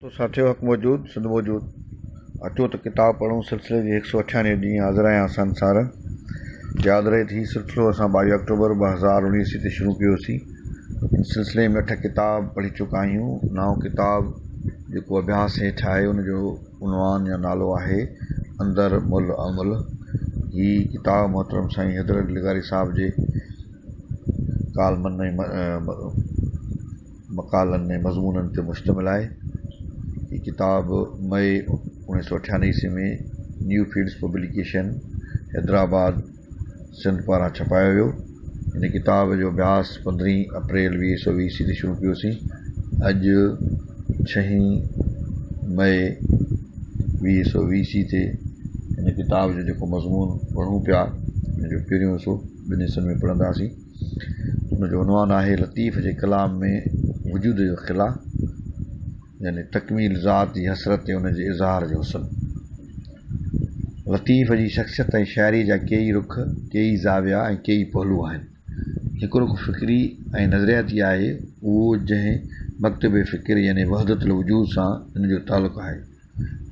تو ساٿيو حق موجود سنڌ موجود اچو ته ڪتاب پڙهون سلسلي جي هڪ سو اٺيانوي ڏينهن حاضر آهيان سنسار ياد رهي ته هي سلسلو اسان ٻاويهه آڪٽوبر 2019 عيسوي تي شروع ڪيوسين. ان سلسلي ۾ اٺ ڪتاب پڙهي چڪا آهيون. نائون ڪتاب جيڪو اڀياس هيٺ آهي ان جو عنوان يا نالو آهي اندر مل امل. هي ڪتاب محترم سائين حيدر علي لغاري صاحب جي ڪالمن ۽ مقالن ۽ مضمونن تي مشتمل آهي. هي ڪتاب مئي 1998 عيسوي ۾ نيو فيلڊس پبليڪيشن حيدرآباد سنڌ پاران ڇپايو ويو. هن ڪتاب جو اڀياس پندرهين اپريل 2020 عيسوي تي شروع ڪيوسين. اڄ ڇهين مئي 2020 عيسوي تي هن ڪتاب جو جيڪو مضمون پڙهون پيا، ان جو پهريون حصو ٻن حصن ۾ پڙهنداسين. ان جو عنوان آهي لطيف جي ڪلام ۾ وجود جو خلا، يعني تڪميل ذات جي حسرت ۽ ان جي اظهار جو حسن. لطيف جي شخصيت ۽ شاعريء جا ڪيئي رخ، ڪيئي زاويا ۽ ڪيئي پهلو آهن. هڪ رخ فڪري ۽ نظرياتي آهي، اهو جنهن مڪتب فڪر يعني وحدت الوجود سان ان جو تعلق آهي.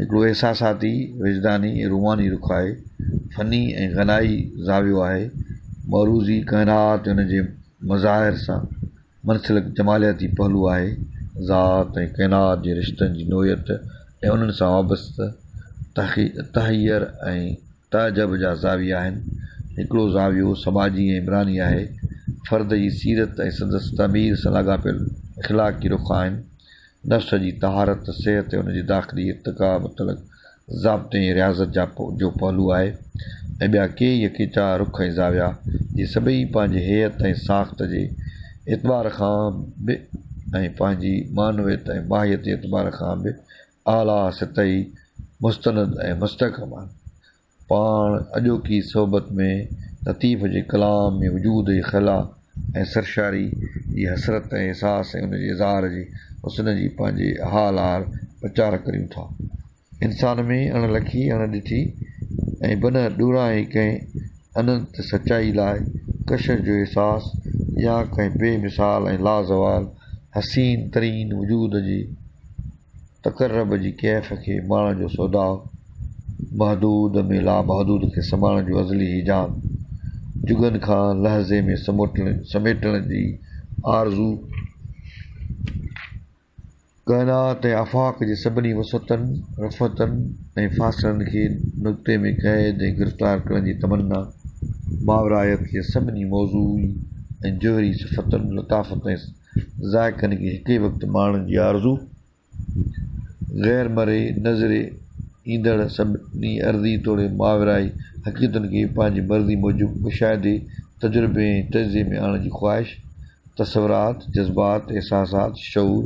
هڪڙو احساساتي، وجداني ۽ روماني رخ آهي، فني ۽ غنائي زاويو آهي، معروضي ڪائنات ۽ ان جي مظاهر سان منسلڪ جمالياتي پهلو آهي، ذات ۽ ڪائنات جي رشتن جي نوعيت ۽ انهن سان وابسته تحير ۽ تعجب جا زاويا آهن. هڪڙو زاويو سماجي ۽ عمراني آهي، فرد جي سيرت ۽ سندس تعمير سان لاڳاپيل اخلاقي رخ آهن. نفس جي طهارت، صحت ۽ ان جي داخلي ارتقا متعلق ضابطي ۽ رياضت جا جو پهلو آهي ۽ ٻيا ڪيئي اڪيچار رخ ۽ زاويا، جي سڀئي پنهنجي هيئت ۽ ساخت جي اعتبار کان به ۽ پنهنجي معنويت ۽ ماهيت جي اعتبار کان به اعليٰ سطحي، مستند ۽ مستحڪم آهن. پاڻ اڄوڪي صحبت ۾ لطيف جي ڪلام ۾ وجود جي خلا ۽ سرشاري جي حسرت ۽ احساس ۽ ان جي اظهار جي حسن جي پنهنجي حال آهر پچار ڪريون ٿا. انسان ۾ اڻ لکي، اڻ ڏٺي ۽ بنهه ڏورانهين ڪنهن اننت سچائي لاء ڪشش جو احساس يا ڪنهن بي مثال ۽ لازوال حسين ترين وجود جي تقرب جي ڪيف کي ماڻڻ جو سوداء، محدود ۾ لامحدود کي سمائڻ جو ازلي هيجان، جڳن کان لحظي ۾ سميٽڻ جي آرزو، ڪائنات ۽ آفاق جي سڀني وسعتن، رفعتن ۽ فاصلن کي نقطي ۾ قيد ۽ گرفتار ڪرڻ جي تمنا، ماورائيت جي سڀني موضوعي ۽ جوهري صفتن، لطافت ۽ ذائقن کي هڪ ئي وقت ماڻڻ جي آرزو، غير مرئي نظري ايندڙ سڀني ارضي توڙي ماورائي حقيقتن کي پنهنجي مرضي موجب مشاهدي، تجربي ۽ تجزيي ۾ آڻڻ جي خواهش، تصورات، جذبات، احساسات، شعور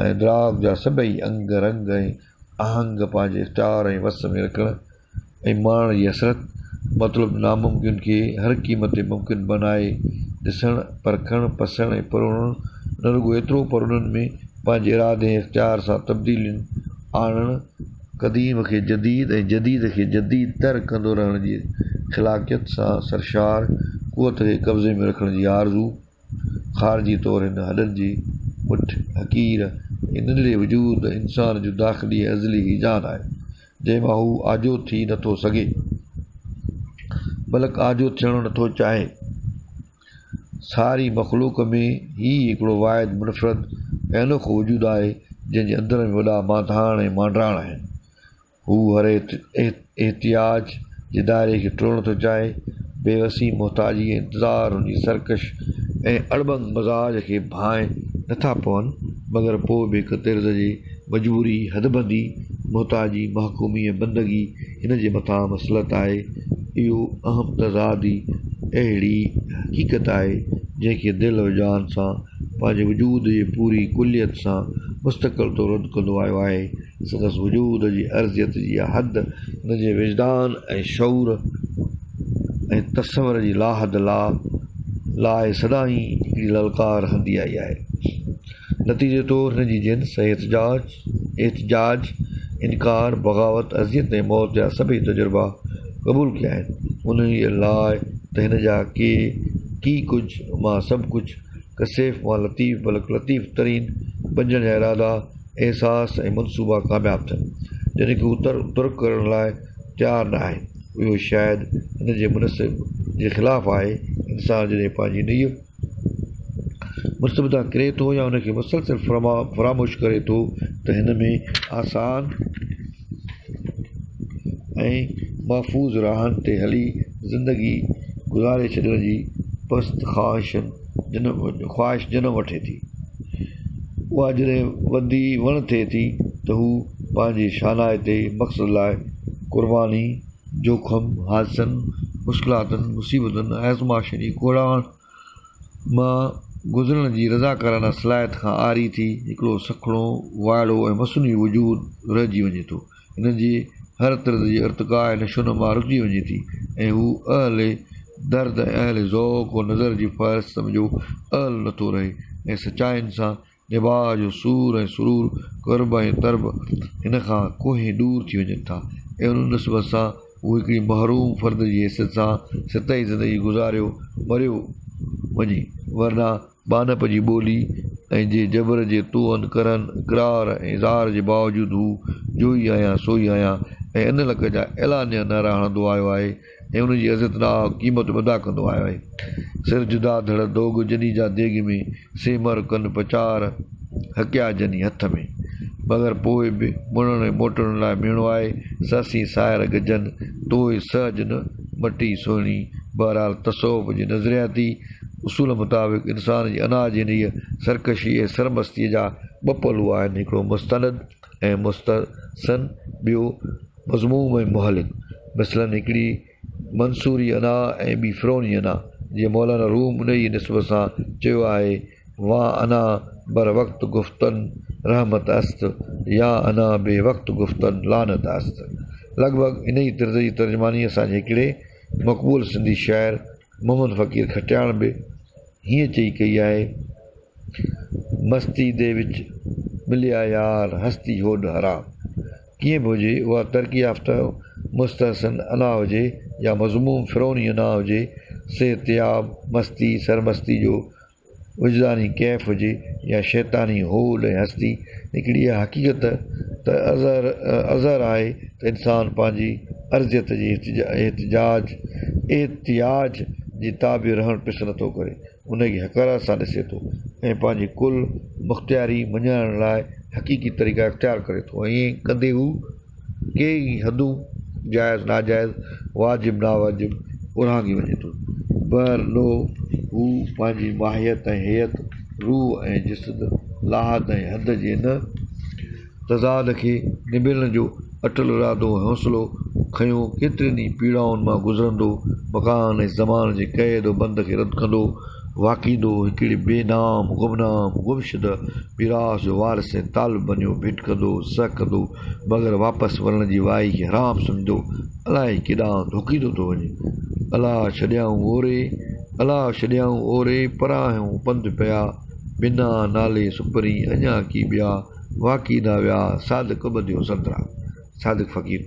۽ ادراڪ جا سڀئي انگ، رنگ ۽ آهنگ پنهنجي اختيار ۽ وس ۾ رکڻ ۽ ماڻڻ جي حسرت، مطلب ناممڪن کي هر قيمت تي ممڪن بنائي ڏسڻ، پرکڻ، پسڻ ۽ پروڙڻ، نه رڳو ايترو پر انهن ۾ پنهنجي ارادي ۽ اختيار سان تبديلين آڻڻ، قديم کي جديد ۽ جديد کي جديد تر ڪندو رهڻ جي خلاقيت سان سرشار قوت کي قبضي ۾ رکڻ جي آرزو، خارجي طور هن هڏن جي مٺ، حقير ۽ ننڍڙي وجود انسان جو داخلي ۽ ازلي هيجان آهي، جنهن مان هو آجو ٿي نٿو سگهي، بلڪ آجو ٿيڻ نٿو چاهي. ساري مخلوق ۾ هي ئي هڪڙو واحد منفرد ۽ انوکو وجود آهي، جنهن جي اندر ۾ وڏا مانڌاڻ ۽ مانڊاڻ آهن. هو هر احتياج جي دائري کي ٽوڙڻ ٿو چاهي. بيوسي، محتاجي ۽ انتظار هن جي سرڪش ۽ اڙٻنگ مزاج کي ڀانء نٿا پون، مگر پوء به هڪ طرز جي مجبوري، حدبندي، محتاجي، محڪومي ۽ بندگي هن جي مٿان مسلط آهي. اهو اهم تضاد ئي اهڙي حقيقت آهي، جنهن کي دل و جان سان پنهنجي وجود جي پوري ڪليت سان مستقل طور رد ڪندو آيو آهي. سندس وجود جي ارضيت جي اها حد هن جي وجدان ۽ شعور ۽ تصور جي لاحد لاء سدائين هڪڙي للڪار رهندي آئي آهي. نتيجي طور هن جي جنس ۽ احتجاج، انڪار، بغاوت، اذيت ۽ موت جا سڀئي تجربا قبول ڪيا آهن. انهيء لاء ته هن جا ڪي ڪجهه مان سڀ ڪجهه، ڪثيف مان لطيف بلڪ لطيف ترين بنجڻ جا ارادا، احساس ۽ منصوبا ڪامياب ٿين، جن کي هو ترڪ ڪرڻ لاء تيار نه آهي. اهو شايد هن جي منصب جي خلاف آهي. انسان جڏهن پنهنجي انهيء منصب تان ڪري ٿو يا ان کي مسلسل فراموش ڪري ٿو ته هن ۾ آسان ۽ محفوظ راهن تي هلي زندگي گذاري ڇڏڻ جي پست خواهش جنم وٺي ٿي. اها جڏهن وڌي وڻ ٿئي ٿي ته هو پنهنجي شانائتي مقصد لاء قرباني، جوکم، حادثن، مشڪلاتن، مصيبتن ۽ آزمائشن جي ڪوڙاڻ مان گذرڻ جي رضاڪارانه صلاحيت کان عاري ٿي هڪڙو سکڻو، وائڙو ۽ مصنوعي وجود رهجي وڃي ٿو. هن جي هر طرز جي ارتقا ۽ نشونما رڪجي وڃي ٿي ۽ هو اهل درد ۽ اهل ذوق و نظر جي فهرست جو اهل نٿو رهي ۽ سچاين سان نباهه جو سور ۽ سرور، قرب ۽ ترب هن کان ڪوهين ڏور ٿي وڃن ٿا ۽ ان نسبت سان هو هڪڙي محروم فرد جي حيثيت سان سطحي زندگي گذاريو مريو وڃي، ورنه ٻانهپ جي ٻولي ۽ جي جبر جي طوعن، ڪرهن، اقرار ۽ اظهار جي باوجود هو جو ئي آهيان سو ئي آهيان ۽ انالحق جا اعلانيه نعرا هڻندو آيو آهي ۽ ان جي عزتناڪ قيمت به ادا ڪندو آيو آهي. سر جدا ڌڙ دوڳ جني جا ديڳ ۾، سي مر ڪن پچار، هڪيا جني هٿ ۾. مگر پوء به مڙڻ ۽ موٽڻ لاء ميڻو آهي، سهسين سائر گجن، توء سهج نه مٽي سهڻي. بهرحال تصوف جي نظرياتي اصول مطابق انسان جي انا جي انهيء سرڪشي ۽ سرمستيء جا ٻه پهلو آهن، هڪڙو مستند ۽ مستحسن، ٻيو مذموم ۽ مهلڪ. مثلاً هڪڙي منصوري انا ۽ ٻي فرعوني انا، جيئن مولانا روم انهيء نسبت سان چيو آهي، وان انا بر وقت گفتن رحمت است، يا انا بي وقت گفتن لعنت است. لڳ ڀڳ انهيء طرز جي ترجماني اسان جي هڪڙي مقبول سنڌي شاعر محمد فقير کٽياڻ به هيئن چئي ڪئي آهي، مستي the وچ مليا يار، هستي هوڏ حرام. ڪيئن به هجي، اها ترقي يافته مستحسن انا هجي يا مذموم فرعوني انا هجي، صحتياب مستي سرمستي جو وجداني ڪيف هجي يا شيطاني هول ۽ هستي، هڪڙي اها حقيقت ته اظهر آهي ته انسان پنهنجي ارضيت جي احتجاج، احتياج، جي تابع رهڻ پسند نٿو ڪري، ان کي حقارت سان ڏسي ٿو ۽ پنهنجي ڪل مختياري مڃائڻ لاء حقيقي طريقا اختيار ڪري ٿو ۽ ائين ڪندي هو ڪيئي حدون جائز ناجائز، واجب ناواجب اورانگهي وڃي ٿو. بهر نوع هو پنهنجي ماهيت ۽ هيئت، روح ۽ جسد، لاحد ۽ حد جي نه تضاد کي نبيرڻ جو اٽل ارادو ۽ حوصلو کنيو ڪيترين ئي پيڙائن مان گذرندو، مڪان ۽ زمان جي قيد و بند کي رد ڪندو، واڪيندو، هڪڙي بي نام، گمنام، گمشده ميراث جو وارث ۽ طالب بنيو ڀٽڪندو، سهڪندو، مگر واپس ورڻ جي وائي کي حرام سمجهندو، الائي ڪيڏانهن ڌوڪيندو ٿو وڃي. الا ڇڏيائون اوري، الا ڇڏيائون اوري، پراهيون پنڌ پيا، بنا نالي سپرين، اڃا ڪي ٻيا. واقعي نه ويا، صادق ٻڌيو سندرا. صادق فقير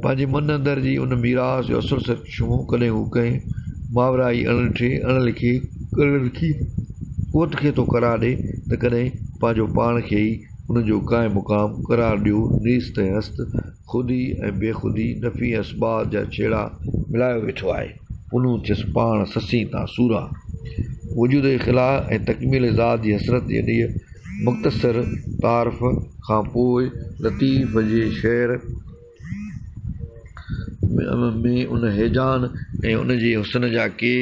پنهنجي من اندر جي ان ميراث جو اصل سرچشمو ڪڏهن هو ڪنهن ماورائي اڻ ڏٺي، اڻ لکي، اڻ لکي قوت کي ٿو قرار ڏئي ته ڪڏهن پنهنجو پاڻ کي ئي ان جو قائم مقام قرار ڏيو نيست ۽ هست، خودي ۽ بي خودي، نفي ۽ اثبات جا ڇيڙا ملايو ويٺو آهي. پنهون ٿيس پاڻ سسين تان سورا. وجود جي خلا ۽ تڪميل ذات جي حسرت جي انهيء مختصر تعارف کان پوء لطيف جي شعر ۾ ان هيجان ۽ ان جي حسن جا ڪي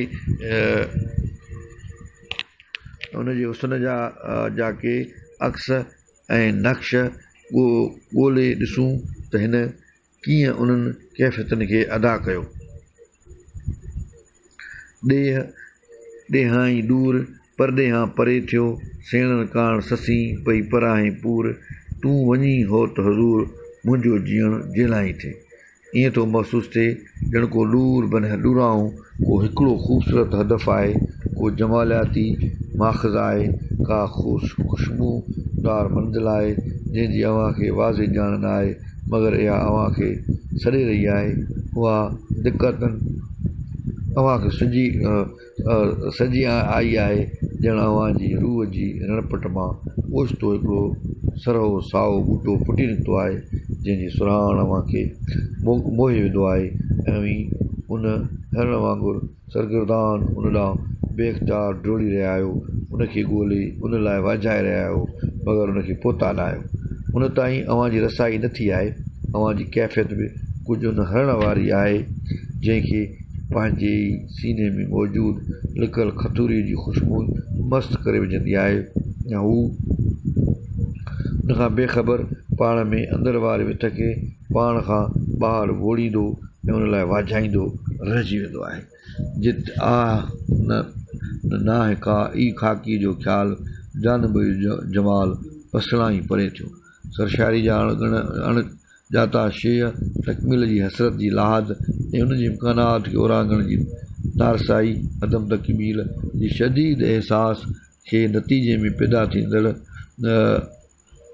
ان جي حسن جا جا ڪي عڪس ۽ نقش ڳولي ڏسون ته هن ڪيئن انهن ڪيفيتن کي ادا ڪيو. ڏيهه ڏيهائين ڏور، پرڏيهان پري ٿيو، سيڻن ڪاڻ سسين پئي پراهين پور، تون وڃين هوت حضور، منهنجو جيئڻ جيلائين ٿئي. ائين ٿو محسوس ٿئي ڄڻ ڪو ڏور بنهه ڏورانهون ڪو هڪڙو خوبصورت هدف آهي، ڪو جمالياتي ماخذ آهي، ڪا خوشبو دار منزل آهي، جنهن جي اوهان کي واضح ڄاڻ نه آهي، مگر اها اوهان کي سڏي رهي آهي. اها دقتن اوهان کي سجي سجي آئي آهي، ڄڻ اوهان جي روح جي رڻپٽ مان اوچتو هڪڙو. سرهو سائو ٻوٽو ڦٽي نڪتو آهي، جنهن جي سرهاڻ اوهان کي موهي وڌو آهي ۽ اوهين ان هرڻ وانگر سرگردان ان ڏانهن بي اختيار ڊوڙي رهيا آهيو، ان کي ڳولي ان لاء واجهائي رهيا آهيو، مگر ان کي پهتا نه آهيو. ان تائين اوهان جي رسائي نه ٿي آهي. اوهان جي ڪيفيت به ڪجهه ان هرڻ واري آهي، جنهن کي پنهنجي ئي سيني ۾ موجود لڪل کٿوريء جي خوشبوء مست ڪري وجهندي آهي ۽ هو ان کان بي خبر پاڻ ۾ اندر واري وٿ کي پاڻ کان ٻاهر ووڙيندو ۽ ان لاء واجهائيندو رهجي ويندو آهي. جت آه نه ناهه ڪا ئي خاڪيء جو خيال، جانب جو جمال پسڻا ئي پري ٿيو. سرشاري جا اڻ ڄاتا شيء، تڪميل جي حسرت جي لاحد ۽ ان جي امڪانات کي اورانگهڻ جي نارسائي، عدم تڪميل جي شديد احساس کي نتيجي ۾ پيدا ٿيندڙ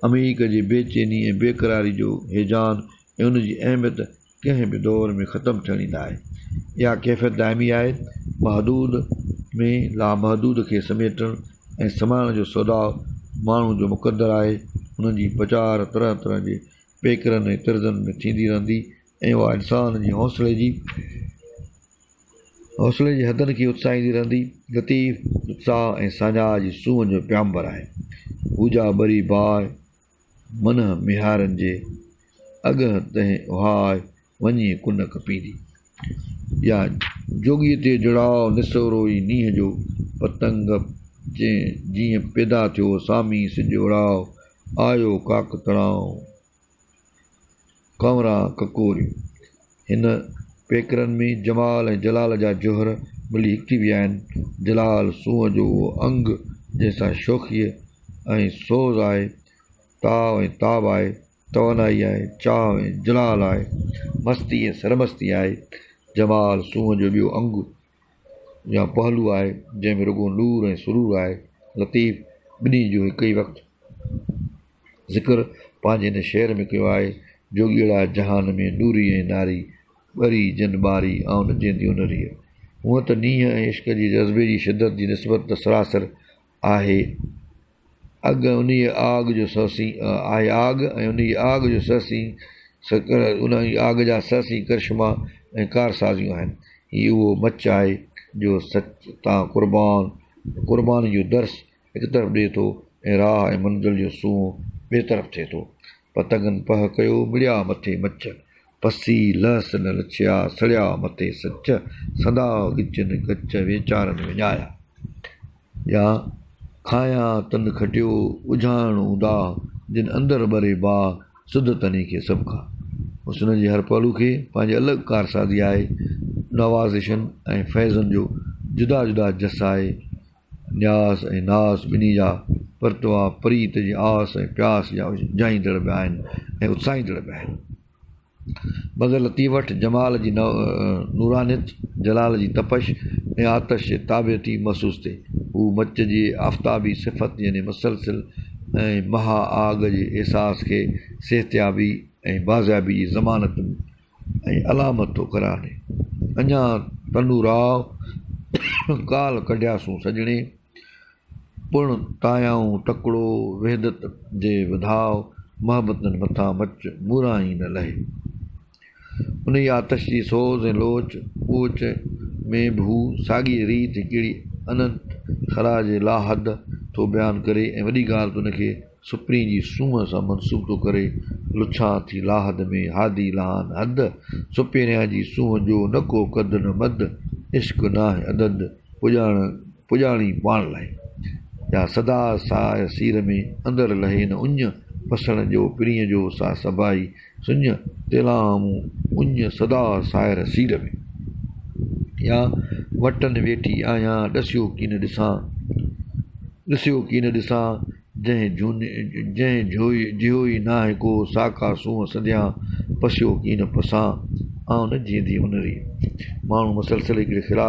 عميق جي بي چيني ۽ بيقراري جو هيجان ۽ ان جي اهميت ڪنهن به دور ۾ ختم ٿيڻي ناهي. اها ڪيفيت دائمي آهي. محدود ۾ لامحدود کي سميٽڻ ۽ سمائڻ جو سوداء ماڻهو جو مقدر آهي. انهن جي پچار طرح طرح جي پيڪرن ۽ طرزن ۾ ٿيندي رهندي ۽ اها انسان جي حوصلي جي حوصلي جي حدن کي اتساهيندي رهندي. لطيف اتساهه ۽ ساڃاهه جي سونهن جو پيامبر آهي. هو جا ٻري باهه منهن ميهارن جي، اڳهه تنهن اهاء وڃي ڪن ڪپيندي. يا جوڳيء تي جڙاء نسورو ئي نينهن جو، پتنگ جيئن پيدا ٿيو سامي سج اڙاء، آيو ڪاڪ تڻاء ڪنوران ڪڪوريون. هن پيڪرن ۾ جمال ۽ جلال جا جوهر ملي هڪ ٿي ويا آهن. جلال سونهن جو اهو انگ جنهن سان شوخيء ۽ سوز آهي، تاء ۽ تاب آهي، توانائي آهي، چاهه ۽ جلال آهي، مستي ۽ سرمستي آهي. جمال سونهن جو ٻيو انگ يا پهلو آهي، جنهن ۾ رڳو نور ۽ سرور آهي. لطيف ٻنهي جو هڪ ئي وقت ذڪر پنهنجي هن شعر ۾ ڪيو آهي، جوڳيئڙا جهان ۾ نوري ۽ ناري، ٻري جن ٻاري، آئون نه جيندي ان ريء. هونء ته نينهن ۽ عشق جي جذبي جي شدت جي نسبت ته سراسر آهي اڳ انهيء آگ جو سهسين آهي آگ ۽ انهيء آگ جو سهسين انهيء آگ جا سهسين ڪرشما ۽ ڪارسازيون آهن. هي اهو مچ آهي جو سچ تان قربان قرباني جو درس هڪ طرف ڏئي ٿو ۽ راهه ۽ منزل جو سونهون ٻئي طرف ٿئي ٿو. پتنگن پهه ڪيو، مڙيا مٿي مچ. پسي لهس نه لڇيا، سڙيا مٿي سچ. سدا ڳچن ڳچ، ويچارن وڃايا. يا کايان تن کٽيو، اجهائڻ اونداهه، جن اندر ٻري باهه، سڌ تني کي سڀ کان. حسن جي هر پهلو کي پنهنجي الڳ ڪارسازي آهي. نوازشن ۽ فيضن جو جدا جدا جس آهي. نياز ۽ ناز ٻنهي جا پرتوا پريت جي آس ۽ پياس جا اجهائيندڙ به آهن ۽ اتساهيندڙ به آهن. مگر لطيف وٽ جمال جي نورانيت، جلال جي تپش ۽ آتش جي تابع ٿي محسوس ٿئي. هو مچ جي آفتابي صفت يعني مسلسل ۽ مها آگ جي احساس کي صحتيابي ۽ بازيابي جي ضمانت ۽ علامت ٿو قرار ڏئي. اڃا تنوراء ڪالهه ڪڍياسون سڄڻي، پڻ تايائون تڪڙو وحدت جي وڌاء، محبتن مٿان مچ موران ئي نه لهي. انهيء آتش جي سوز ۽ لوچ پوچ ۾ به هو ساڳيء ريت هڪڙي اننت خلا جي لاحد ٿو بيان ڪري ۽ وڏي ڳالهه ته ان کي سپرين جي سونهن سان منسوب ٿو ڪري، لڇان ٿي لاحد ۾، هادي لهان حد، سپريان جي سونهن جو نه ڪو قد نه مد، عشق ناهه عدد، پڄاڻ پڄاڻي پاڻ لهي. يا سدا ساء سير ۾، اندر لهي نه اڃ، پسڻ جو پرينء جو سا سڀائي سڃ، تيلان مون اڃ سدا سائر سير ۾. يا وٽن ويٺي آهيان، ڏسيو ڪين ڏسان، ڏسيو ڪين ڏسان، جنهن جنهن جهيو ئي ناهه ڪو، ساڪا سونهن سنديان، پسيو ڪين پسان، آئون نه جيئندي ان ريء. ماڻهو مسلسل هڪڙي خلا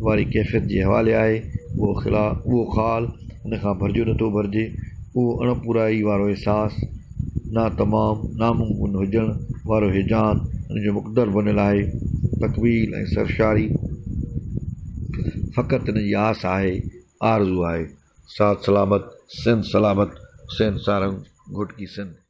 واري ڪيفيت جي حوالي آهي. اهو خلا، اهو خال ان کان ڀرجيو نٿو ڀرجي. اهو اڻپورائي وارو احساس، ناتمام، ناممڪن هجڻ وارو هيجان ان جو مقدر بنيل آهي. تڪميل ۽ سرشاري فقط ان جي آس آهي، آرزو آهي. ساٿ سلامت، سنڌ سلامت، حسين سارنگ گهوٽڪي، سنڌ.